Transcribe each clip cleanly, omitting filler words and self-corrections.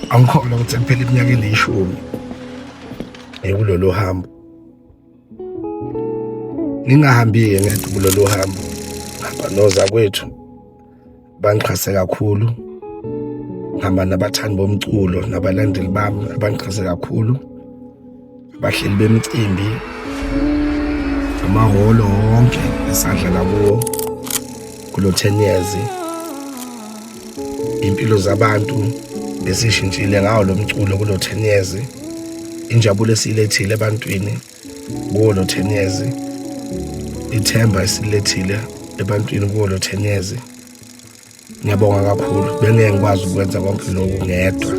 Angikholwa ukuthi sekuphela iminyaka elishumi kulolu hambo. Ngingahambi-ke ngedwa kulolu hambo, ngihamba nozakwethu bangixhase kakhulu, ngihamba nabathandi bomculo nabalandeli bami abangixhase kakhulu, abahleli bemicimbi, amahholo wonke esadlala kuwo kulo 10 years. Impilo zabantu besishintshile ngawo lo mculo kulo 10 years, injabulo esiyilethile ebantwini kuwo lo 10 years, ithemba esilethile ebantwini kuwo lo 10 years. Ngiyabonga kakhulu, bengeke ngikwazi ukwenza konke lokhu ngedwa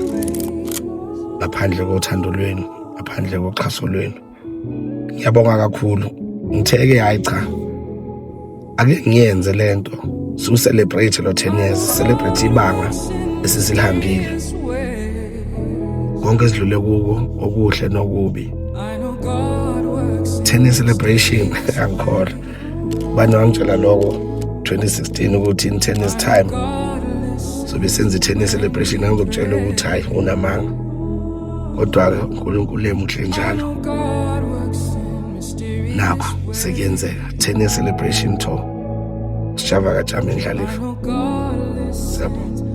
ngaphandle kothando lwenu, ngaphandle koxhaso lwenu. Ngiyabonga kakhulu. Ngitheke hayi cha, ake ngiyenze lento, su celebrate lo 10 years, celebrate ibanga esisilihambile, konke esidlule kuko, okuhle nokubi. 10 year celebration, angikholwa. Bani wangitshela lokho 2016 ukuthi in 10 years time sobe senza i-10 year celebration, angizokutshela ukuthi hayi, unamanga. Kodwa-ke uNkulunkulu emuhle njalo, nakho sekuyenzeka, 10 year celebration tour, Sjava kaJama Indlalifa. Siyabonga.